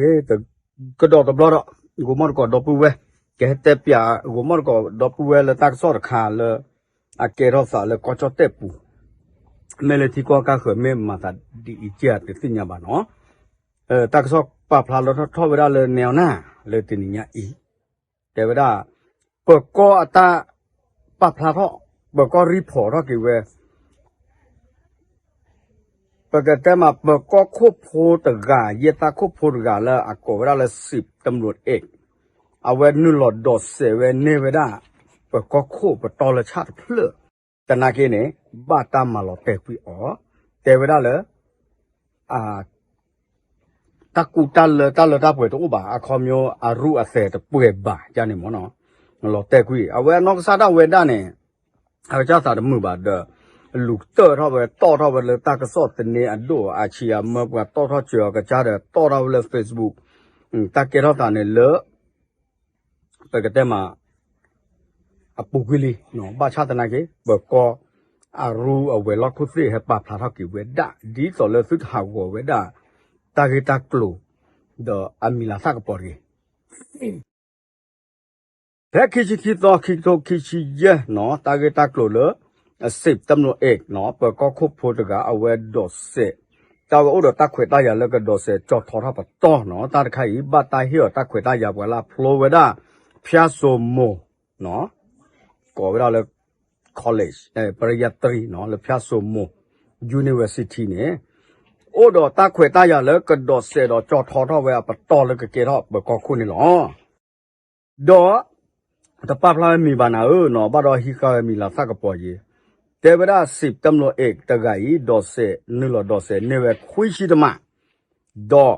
ကဒီးတဘျီဒီး ဂိၤမီၣ်တကိးဒီပုၢ်ဝဲၢ် ကဟဲတဲပၠး ဂိၤမီၣ်တကိးဒီပုၢ်ဝဲၢ်လၢတၢ်ကစီၣ်တခါလၢ အကဲထီၣ်သးလၢကီၢ်ကၠီၣ်တဲၣ်ပူၤ မ့ၢ်လၢထံကီၢ်ကါဃၢၤ မ့ၢ်မၤသးဒ်အံၤကတသ့ၣ်ညါဘၣ်နီၤ. တၢ်ကစီၣ်ပာ်ဖျါလီၤထီၣ်ထီၣ်ဝဲဒၣ်လၢ နဲဝ်နၢ် လၢတနံၤညါအံၤ တဲဝဲဒၣ် ပၢၤကီၢ်အတၢ်ပာ်ဖျါထီၣ် ပၢၤကီၢ် report ထီၣ်က့ၤဝဲ ပကတဲမး ပၢၤကီၢ်ခိၣ်ဖိတဂၤ ယဲၢ်သၣ်ခိၣ်ဖိတဂၤလၢအကိးဝဲဒၣ်လၢ စံးတမလိးအဲၣ် အဝဲနုာ်လီၤဒိးစဲးဝဲန့ၢ်ဝဲဒၣ် ပၢၤကီၢ်ခိၣ်ပတီၢ်လၢဆၣ်တဖျၢၣ် သနာ်က့န့ၣ် ဘၣ်တၢ်မၤလီၤတဲာ်ကွံာ်အီၤ တဲဝဲဒၣ်လၢ တၢ်ကူတၢ်လၢတၢ်လၢတၢ်ပှဲၤတအိၣ်ဘၣ် အခီပညီအရူအသဲးတပှဲၤဘၣ်ယါန့ၣ်မ့ၢ်နီၤ လီၤတဲာ်ကွံာ် အဝဲအနီၢ်ကစၢ်ဒၣ်ဝဲဒၣ်န့ၣ် အကစၢ်သးတမုာ်ဘၣ်ဒီး လူၤကတၢၢ်ထီၣ်ဝဲ တီၣ်ထီၣ်ဝဲလၢတၢ်ကစီၣ်သန့အဒိၣ် အဆံးအမၢပှၤတီၣ်ထီၣ်စၢၤအီၤကစၢ်ဒီး တီၣ်ထီၣ်ဝဲလၢ Facebook တၢ်ကဲထီၣ်သးန့ၣ်လၢ ပကတဲမး အပူၤကွံာ်လံ ဘၣ်ဆၣ်သနာ်က့ ပၢၤကီၢ် အရူအဝဲၤလီၢ်ခိၣ်သ့ၣ်ဟဲပာ်ဖျါထီၣ်က့ၤဝဲဒၣ် ဒ်သိးလၢသုတဟးဂီၤဝဲဒၣ် တၢ်ဂ့ၢ်တၢ်ကျိၤ ဒီးအမံၤလၤသၣ်ကပီၤတဂ့ၤ ဖဲခံဆံခံသီ ခံကထိခံဆံယဲၢ်နီၤ တၢ်ဂ့ၢ်တၢ်ကျိၤလၢ စံးတမလိးအဲၣ်နီၤ ပၢၤကီၢ်ခိၣ်ဖိတဂၤ အဝဲဒိးစဲး တၢ်ဝဲအိၣ်ဒီးတၢ်ခွဲးတၢ်ယာ်လၢကဒိးစဲးကၠီၣ်ထီထီၣ်ပတီၢ်နီၤ တၢ်တခါအံၤ ဘၣ်တၢ်ဟ့ၣ်အီၤတၢ်ခွဲးတၢ်ယာ်ပှၤလၢအဖျိဝဲဒၣ် ဖၠၣ်စိမိၤ ကိးဝဲဒၣ်လၢ college ပရယါတရံးနီၤ လၢဖၠၣ်စိမိၤ university န့ၣ် အိၣ်ဒီးတၢ်ခွဲးတၢ်ယာ်လၢကဒိးစဲးဒီးကၠီၣ်ထီထီၣ်ဝဲအပတီၢ်လၢကကဲထီၣ်ပၢၤကီၢ်ခိၣ်န့ၣ်လီၤ. ဒီး တပာ်ဖျါဝဲမံၤဘၣ်နၤဧၢနီၤ ဘၣ်ဒီးဟံးဃာ်ဝဲမံၤလၤသၣ်ကပီၤယံၤ တဲဝဲဒၣ် စံးတမလိးအဲၣ်တဂၤအံၤ ဒိးစဲး နုာ်လီၤဒိးစဲးန့ၢ်ဝဲခွံဆံတမး ဒီး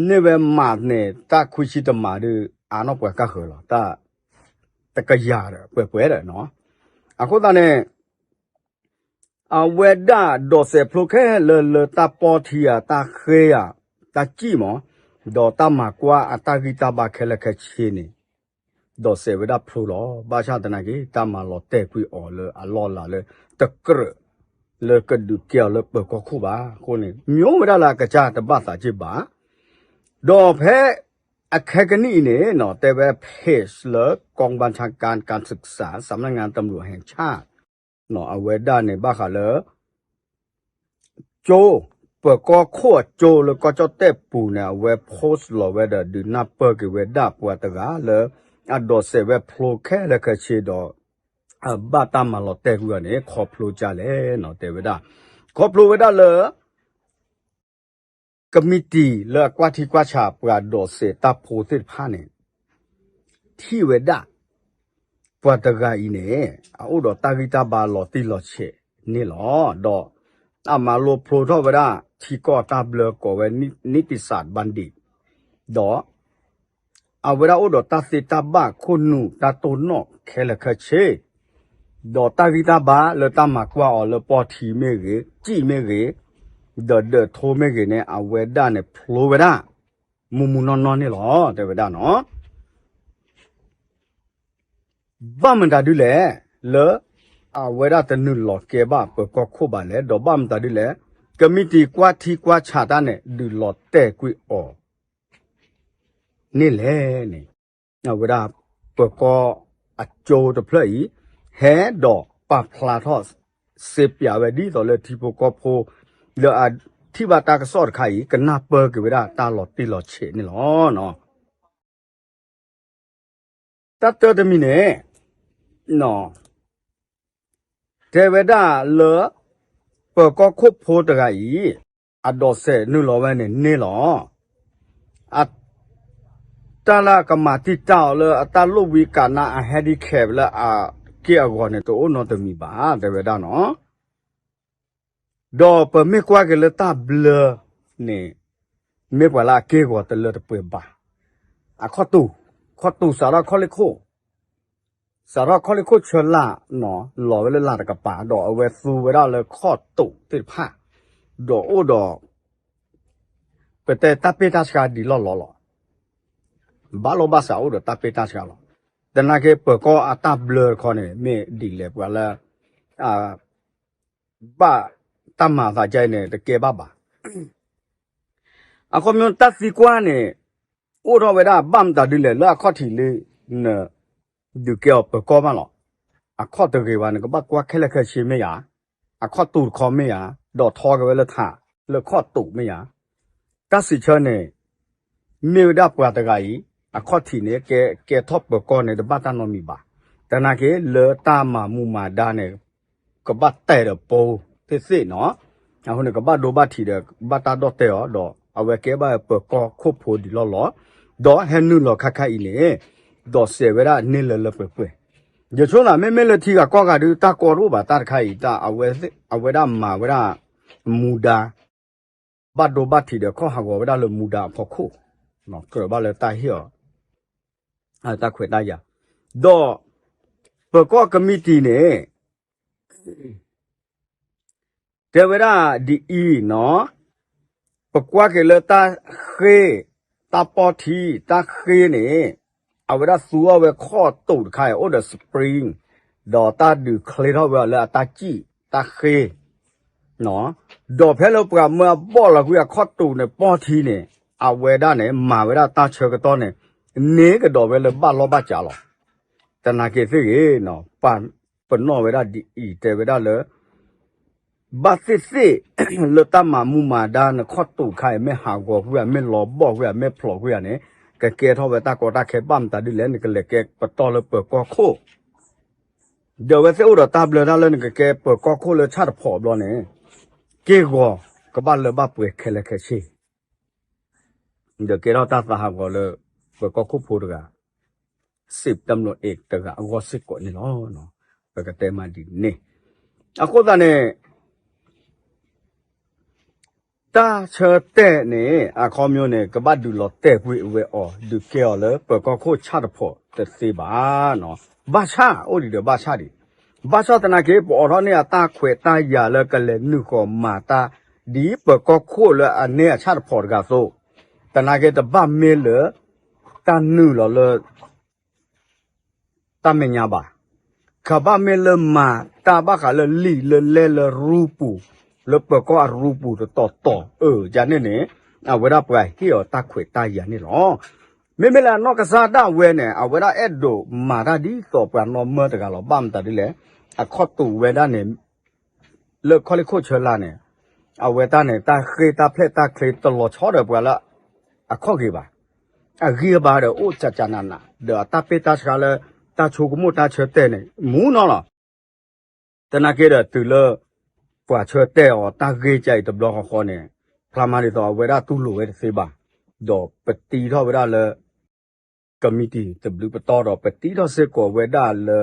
န့ၢ်ဝဲမးန့ၣ် တၢ်ခွံဆံတမးဒုး အါနီၢ်ပှၤကါဃၢၤလီၤ တၢ် တကယၤဒီး ပှဲၤပှဲၤဒီးနီၤ အဃိသတးန့ၣ် အဝဲဒၣ်ဒိးစဲးဖျိခဲလၢာ်လၢတၢ်ပီထံဧါ တၢ်ဃ့ဧါ တၢ်စံၣ်မး ဒီးတၢ်မၤကွၢ်အတၢ်ဂံၢ်တၢ်ဘါခဲလၢာ်ခဲဆ့န့ၣ် ဒိးစဲးဝဲဒၣ်ဖျိလီၤ. ဘၣ်ဆၣ်သနာ်က့ တၢ်မၤလီၤတဲာ်ကွံာ်အီၤလၢအလီၢ်လၤလၢ တကြၢးလၢကဒုးကဲအီၤလၢပၢၤကီၢ်ခိၣ်ဘၣ်. အဃိန့ၣ် မ့ၢ်ဝဲဒၣ်လၢအကစၢ်တဘၣ်သးစ့ၢ်ဘၣ်. ဒီးဖဲအခဲကနံၣ်အံၤန့ၣ် တဲဝဲ page လၢ กองบัญชาการการศึกษา สำนักงานตำรวจแห่งชาติ အဝဲဒၣ်န့ၣ်ဘၣ်ဃးလၢ ကၠိ ပၢၤကီၢ်ခိၣ်အကၠိလၢကီၢ်ကၠီၣ်တဲၣ်ပူၤန့ၣ် အဝဲ post လီၤဝဲဒီး ဒုးနၢ်ပၢၢ်က့ၤဝဲဒၣ်ပှၤတဂၤလၢ အဒိးစဲးဝဲဖျိခဲလၢာ်ခဲဆ့ဒီး ဘၣ်တၢ်မၤလီၤတဲာ်ကွံာ်အီၤန့ၣ် ခီဖျိကလဲၣ်နီၤ တဲဝဲဒၣ် ခီဖျိဝဲဒၣ်လၢ ကမံးတံာ်လၢအကွၢ်ထံကွၢ်ဆးပှၤဒိးစဲးတၢ်ဖိသ့ၣ်တဖၣ်န့ၣ် ထံၣ်ဝဲဒၣ် ပှၤတဂၤအံၤန့ၣ် အအိၣ်ဒီးတၢ်ဂံၢ်တၢ်ဘါလီၤတံၢ်လီၤဆဲးန့ၣ်လီၤ. ဒီးအမၤလိဖျိထီၣ်ဝဲဒၣ် ထံကီၢ်အတၢ်ဘျၢကိးဝဲ နံၣ်တံၢ်စးဘၣ်ဒံး ဒီး အဝဲဒၣ်အိၣ်ဒီးတၢ်သ့တၢ်ဘၣ်ခိၣ်နူာ်တၢ်တိၢ်နီၣ်ခဲလၢာ်ခဲဆ့, ဒီးတၢ်ဂံၢ်တၢ်ဘါလၢတၢ်မၤကွၢ်အီၤလၢပီၢ်ထံမ့ၢ်ဂ့ၤ, စံၣ်မ့ၢ်ဂ့ၤ, ဒီးဒၢးထိမ့ၢ်ဂ့ၤန့ၣ် အဝဲဒၣ်န့ၣ်ဖျိဝဲဒၣ် မူမူနီၢ်နီၢ်န့ၣ်လီၤ တဲဝဲဒၣ်နီၤ. ဘၣ်မတၤဒ်လဲၣ် လၢ အဝဲဒၣ်တနုာ်လီၤကဲဘၣ်ပၢၤကီၢ်ခိၣ်ဘၣ်လဲၣ်, ဒီးဘၣ်မတၤဒ်လဲၣ် ကမံးတံာ်ကွၢ်ထံကွၢ်ဆးတၢ်န့ၣ် ဒုးလီၤတဲာ်ကွံာ်အီၤ န့ၣ်လဲၣ်န့ၣ်, အဝဲဒၣ်ပၢၤကီၢ်အကၠိတဖျၢၣ်အံၤ ဟဲဒီးပာ်ဖျါထီၣ်စ့ပၠးဝဲဒ်သိးလၢထံဖိကီၢ်ဖိ လၢအထံၣ်ဘၣ်တၢ်ကစီၣ်တခါအံၤ ကနၢ်ပၢၢ်က့ၤဝဲဒၣ်တၢ်လီၤတံၢ်လီၤဆဲးန့ၣ်လီၤ. တၢ်တၢတမံၤန့ၣ် တဲဝဲဒၣ်လၢ ပၢၤကီၢ်ခိၣ်ဖိတဂၤအံၤ အဒိးစဲးနုာ်လီၤဝဲန့ၣ်န့ၣ်လီၤ. တၢ်လၢအကမၤတံာ်တာ်အီၤလၢအတၢ်လိၣ်ဘှံးကးနါအ handicap လၢအက့ၢ်အဂီၤန့ၣ် တအိၣ်နီတမံၤဘၣ် တဲဝဲဒၣ်နီၤ. ဒီးပမ့ၢ်ကွၢ်က့ၤလၢတၢ်ဘျၢန့ၣ် မ့ၢ်ပှၤလၢအက့ၢ်အဂီၤတလၢတပှဲၤဘၣ်. အခီၣ်တူာ်, ခီၣ်တူာ်စးထီၣ်ခီၣ်လ့ၢ်ခိၣ် စးထီၣ်ခီၣ်လ့ၢ်ခိၣ်ဆၢလၢ်နီၤ လီၤဝဲလၢလၢ်တကပၤ ဒီးအဝဲသူဝဲဒၣ်လၢခီၣ်တူာ်သ့ၣ်တဖၣ် ဒီးအိၣ်ဒီး ပတဲတၢ်ပ့ၢ်တၢ်ဆှါဒံးလီၢ်လီၢ်လီၤ. ဘၣ်လိာ်ဘၣ်စးအိၣ်ဒီးတၢ်ပ့ၢ်တၢ်ဆှါလီၤ. သနာ်က့ပၢၤကီၢ်အတၢ်ဘျၢတခီန့ၣ် မ့ၢ်ဒ်လဲၣ်ပှၤလၢ ဘၣ်တၢ်မၤသးဒ်အံၤန့ၣ် တကဲဘၣ်ဘၣ်. အခီပညီတၢ်သံကွၢ်န့ၣ် အိၣ်ထီၣ်ဝဲဒၣ်ဘၣ်မတၤဒ်လဲၣ် လၢအခီၣ်ထံးလၢ န ဒုးကဲအီၤပၢၤကီၢ်မးလီၤ. အခီၣ်တဂ့ၤဘၣ် နကဘၣ်ကွၢ်ခဲလၢာ်ခဲဆ့မ့ၢ်ဧါ, အခီၣ်တူာ်တခီမ့ၢ်ဧါ, ဒီးထီက့ၤဝဲလၢထး လၢခီၣ်တူာ်မ့ၢ်ဧါ. တၢ်စံးဆၢန့ၣ် မ့ၢ်ဝဲဒၣ်ပှၤတဂၤအံၤ အခီၣ်ထံးန့ၣ် ကဲ ကဲထီၣ်ပၢၤကီၢ်န့ၣ် တဘၣ်တၢ်နီတမံၤဘၣ်. သနာ်က့ လၢတၢ်မၤမူမၤဒါန့ၣ် ကဘၣ်တဲဒီးပှၤသ့ၣ်သ့ၣ်နီၤ. အဃိန့ၣ် ကဘၣ်ဒိဘၣ်ထံးဒီး ဘၣ်တၢ်ဒီၣ်တဲာ်အီၤ ဒီးအဝဲကဲဘၣ်ပၢၤကီၢ်ခိၣ်ဖိဒံးလီၢ်လီၢ်, ဒီးဟဲနုာ်လီၤခါခါအံၤန့ၣ် ဒီးစဲးဝဲဒၣ်န့ၢ်လၢလၢပှဲၤပှဲၤ. ယဆိကမိၣ်မ့မ့ၢ်လၢထံဂၤကီၢ်ဂၤဒုး တၢ်ကီတအိၣ်ဘၣ်တၢ်တခါအံၤ တၢ်အဝဲဒၣ်မၤဝဲဒၣ် မူဒါ ဘၣ်ဒိဘၣ်ထံးဒီးခီၣ်ဟးဂီၤဝဲဒၣ်လၢမူဒါအဖီခိၣ်, ကြၢးဘၣ်လၢတၢ်ဟ့ၣ်အီၤ တၢ်ခွဲးတၢ်ယာ်, ဒီး ပၢၤကီၢ်ကမံးတံာ်န့ၣ် တဲဝဲဒၣ်ဒ်အံၤနီၤ, ပကွၢ်က့ၤလၢတၢ်ဃ့, တၢ်ပီၢ်ထံ, တၢ်ဃ့န့ၣ် အဝဲဒၣ်သူအီၤဝဲခီၣ်တူာ်တခါအံၤ အိၣ်ဒီး spring, ဒီးတၢ်ဒုးချ့ထီၣ်ဝဲအီၤလၢအတၢ်စံၣ်တၢ်ဃ့ ဒီးဖဲလၢပှၤမၢအဘီၣ်လီၤကွံာ်အခီၣ်တူာ်န့ၣ် ပီၢ်ထံန့ၣ် အဝဲဒၣ်န့ၣ် မၤဝဲဒၣ်တၢ်ဆၢကတီၢ်န့ၣ် န့ၢ်ကဒီးဝဲလၢဘၣ်လီၢ်ဘၣ်စးလီၤ. သနာ်က့သ့ၣ်ဂ့ၤ, ပာ်ပနီၣ်ဝဲဒၣ်ဒ်အံၤ တဲဝဲဒၣ်လၢ ဘၣ်သ့ၣ်သ့ၣ် လၢတၢ်မၤမူမၤဒါနခီၣ်တူာ်တခါအံၤ မ့ၢ်ဟးဂီၤကွံာ်ဧါ, မ့ၢ်လီၤဘီၣ်ကွံာ်ဧါ, မ့ၢ်ဖျိးကွံာ်ဧါန့ၣ် ကကဲထီၣ်ဝဲတၢ်ကီတၢ်ခဲဘၣ်မတၤဒ်လဲၣ် နကလဲၤကဲပတီၢ်လၢပၢၤကီၢ်ခိၣ် ဒီးအဝဲသ့ၣ်အိၣ်ဒီးတၢ်ဘျၢတၢ်လၢနကကဲပၢၤကီၢ်ခိၣ်လၢဆၣ်တဖီးဘျီန့ၣ် က့ၢ်ဂီၤကဘၣ်လၢဘၣ်ပှဲၤခဲလၢာ်ခဲဆ့ ဒီးကဲထီၣ်တၢ်သးဟးဂီၤလၢ ပၢၤကီၢ်ခိၣ်ဖိတဂၤ စံးတမျီးအ့ၣ်တဂၤအဂီၢ်စ့ၢ်ကီးန့ၣ်လီၤ. ပကတဲမးဒ်န့ၣ် အဃိသတးန့ၣ် တၢ်ဆၢတဲာ်န့ၣ် အခီပညီန့ၣ် ကဘၣ်ဒုးလီၤတဲာ်ကွံာ်ဝဲအီၤ ဒုးကဲအီၤလၢပၢၤကီၢ်ခိၣ်ဆၣ်တဖီးတသ့ဘၣ်. ဘၣ်ဆၣ်အိၣ်ဒံးဒီးဘၣ်ဆၣ်ဒံး, ဘၣ်ဆၣ်သနာ်က့ ပအိးထီၣ်န့ၢ်အတၢ်ခွဲးတၢ်ယာ်လၢကလဲၤနုာ်ဃီၤမၤတၢ် ဒ်ပၢၤကီၢ်ခိၣ်လၢအန့ၢ်အဆၣ်တဖီးတဂၤအသိး, သနာ်က့တဘၣ်မ့ၢ်လၢ တၢ်နုာ်လီၤလၢ တၢ်မဲာ်ညါဘၣ်. ကဘၣ်မ့ၢ်လၢမၤတၢ်ဘၣ်ဃးလၢလံာ်လၢလဲလၢရူပူၤ, လၢပၢၤကီၢ်အရူပူၤတတီၤတီၤ, အၢ ယၤန့ၣ်န့ၣ် အဝဲဒၣ်ပှၤဟ့ၣ်အီၤတၢ်ခွဲးတၢ်ယာ်န့ၣ်လီၤ. မ့မ့ၢ်လၢအနီၢ်ကစၢ်ဒၣ်ဝဲန့ၣ် အဝဲဒၣ်အဲၣ်ဒိးမၤတၢ်ဒ်သိးပှၤနီၢ်မၢတဂၤလီၤ. ဘၣ်မတၤဒ်လဲၣ်, အခီၣ်တူာ်ဝဲဒၣ်န့ၣ် လၢခီၣ်လ့ၣ်ခိၣ်ဆၢလာ်န့ၣ် အဝဲတၢ်န့ၣ် တၢ်ဃ့တၢ်ဖျဲၣ်တၢ်ချ့တလီၤဆီဒီးပှၤလၢ အခီၣ်ဂ့ၤဘၣ်. အဂံၢ်အဘါဒီးအိၣ်ကၠးကၠးနးနး ဒီးအတၢ်ပ့ၢ်တၢ်ဆှါလၢ တၢ်ဆိကမိၣ်တၢ်ဆၢတဲာ်န့ၣ် မူနီၤလီၤ. သနာ်က့ဒီးတုၤလၢ ပှၤဆၢတဲာ်အီၤတၢ်ဂ့ၢ်ကၠးအံၤတဘျီဃီဃီန့ၣ် ဖျါမးဒ်သိးအဝဲဒၣ်တူၢ်လိာ်ဝဲတသ့ဘၣ်. ဒီးပတံထီၣ်ဝဲဒၣ်လၢ ကမံးတံာ်တဘျုးပတီၢ်ဒီး ပတံထီၣ်စ့ၢ်ကီးဝဲဒၣ်လၢ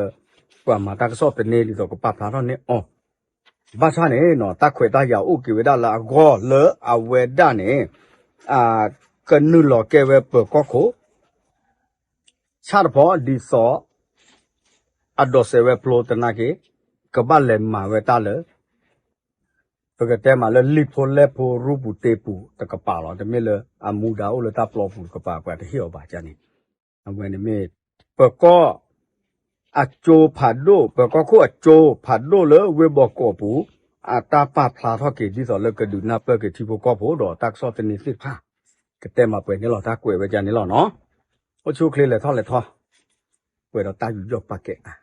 ပှၤမၤတၢ်ကစီၣ်သန့ဒ်သိးကပာ်ဖျါထီၣ်န့ၢ်အီၤ ဘၣ်ဆၣ်န့ၣ် တၢ်ခွဲးတၢ်ယာ်အိၣ်က့ၤဝဲဒၣ်လၢအဂီၢ်လၢအဝဲဒၣ်န့ၣ် ကနုာ်လီၤကဲဝဲပၢၤကီၢ်ခိၣ် ဆၣ်တဖီဒ်သိး အဒိးစဲးဝဲဖျိသနာ်က့ ကဘၣ်လဲၤမၤဝဲတၢ်လၢ ပကတဲမးလၢလံာ်ဖိလဲၢ်ဖိရူပူၤတ့ပူၤတကပၤလီၤ. တမ့ၢ်လၢအမူဒါအိၣ်လၢတၢ်ပျီပူၤတကပၤ ပှၤတဟ့ၣ်အီၤဘၣ်န့ၣ် အဝဲန့ၣ်မ့ၢ် ပၢၤကီၢ် အကၠိဖးဒိၣ် ပၢၤကီၢ်ခိၣ်အကၠိဖးဒိၣ်လၢဝ့ၢ်ဘီကီးပူၤ အတၢ်ပာ်ဖျါထီၣ်က့ၤဒ်သိးလၢကဒုးနၢ်ပၢၢ်က့ၤထံဖိကီၢ်ဖိဒီးတၢ်ကစီၣ်သန့သ့ၣ်တဖၣ် ကတဲမးပှဲၤန့ၣ်လီၤ. တၢ်ကွဲးဝဲဒၣ်န့ၣ်လီၤနီၤ. အိၣ်ဆူၣ်အိၣ်ချ့လဲၤထီၣ်လဲၤထီ ပှဲၤဒီးတၢ်ယူးယီၣ်ပာ်ကဲအါ